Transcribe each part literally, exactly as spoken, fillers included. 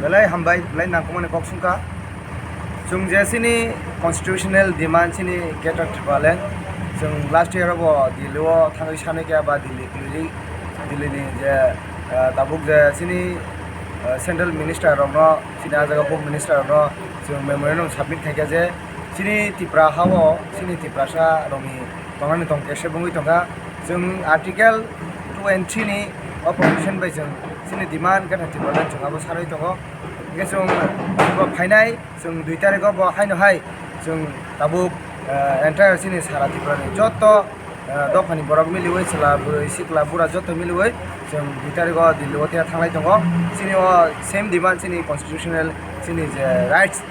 Belai hambai, belai nangkukmani kok songkha. Chwng je chini constitutional demand chini Greater Tipraland, chwng last year bo Delhi o thangwi sanwi kha ba Delhi kwlwi, Delhi ni je, ah, tabuk je chini, ah, central minister rokno, chini ah jaga home minister rokno chwng memorandum submit khaikha je chini Tipra ha o chini Tiprasa rokni tongnani tong kesa wngwi tongkha. Chwng Article two and three ni o provision bai chwng chini demand Greater Tipraland chwng abo sanwi tongo. Hingke chwng bo phainai, chwng dui tarikh o bo haino hai chwng tabuk, eh, entire chini sara Tripura ni joto, eh, dophani borok miliwi, chwla bwrwi, sikla bura joto miliwi chwng dui tarikh o Delhi o thanglai tongo. Chini o same demand, chini constitutional, chini je rights,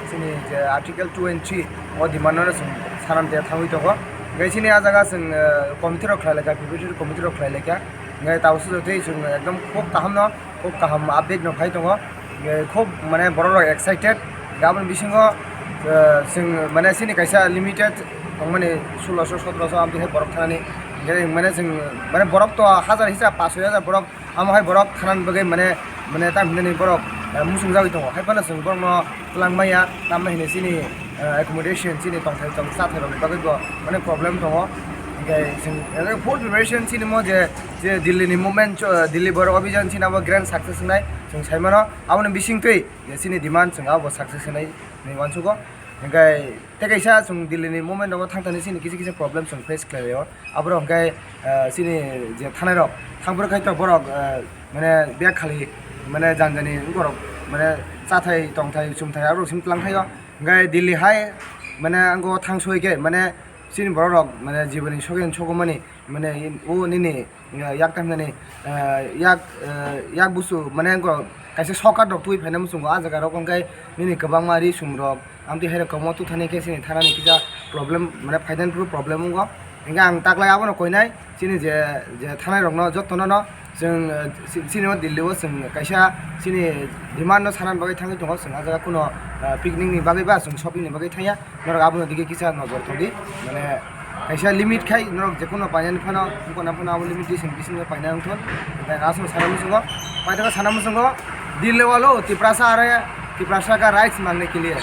chini je Article two and three o demand no chwng sanam thangwi tongo. Hingke chini ah jaga chwng, eh, committee rok khlai laikha, preparatory committee rok khlai laikha. Hingke tabuk sujak twi chwng ekdom khub kaham no, khub kaham update no phai tongo. Eh, khub mane borok rok excited. Aboni bisingo, eh, chwng mane chini kaisa limited tongmani sulosho sotrosho amtwi hai borok thanani. Hingke mane chwng mane borok to hajar hisab pash soi hajar borok, amo hai borok thanani bagwi mane, mane tam hinani borok, eh, muchung jagwi tongo. Hai phano chwng borokno twlang maya, tamni hwnwi chini, eh, accommodation, chini tongthai tong chathai rokni bagwi bo mane problem tongo. Hingke chwng, eh, full preparation chini mo je, je Delhi ni movement, cho-, Delhi Borok Abhijan chini abo grand success wngnai chwng sai mano. Aboni bisingtwi je chini demand chwng abo success wngnai hinwi uansugo. Hingke tei kaisa chwng Delhi ni movement rogo thang thani chini kisa kisa problem chwng face khlai laio. Aborok hingke, eh, chini je thanai rok thang phuru khai to borok, eh, mane bek khali mane jani jani borok mane chathai tongthai chumthai aborok simi twlang thaio. Hingke Delhi hai mane ang o thang soi khe mane chini borok rok mane jiboni sogen sogomani mane o nini, eh, yak tam nani, eh, yak, eh, yak busu mane ang o kaisa shortcut rok twi phaina muchungo ah jaga rok hingke nini kwbangma ri sum rok amtwi hai rok kwbangma twi thani khe chini thanani kisa problem mane phaidani phuru problem wngo. Hingke ang taklai abono koinai chini je, je thanai rokno jotono no chwng, eh, chi-, chini o Delhi o chwng kaisa chini demand no sanani bagwi thangwi tongo chwng ah jaga kuno, eh, picnic ni bagwi ba chwng shopping ni bagwi thangya. Norok abono dige kisa nojor thodi, mane kaisa limit khai norok jekhuno painani phano, wngkona phano abo limitation bisingo paina wngthon. Hingke aswk sana muchungo, paithago sana muchungo, Delhi walo Tiprasa are, Tiprasa ka rights mangne ke liye.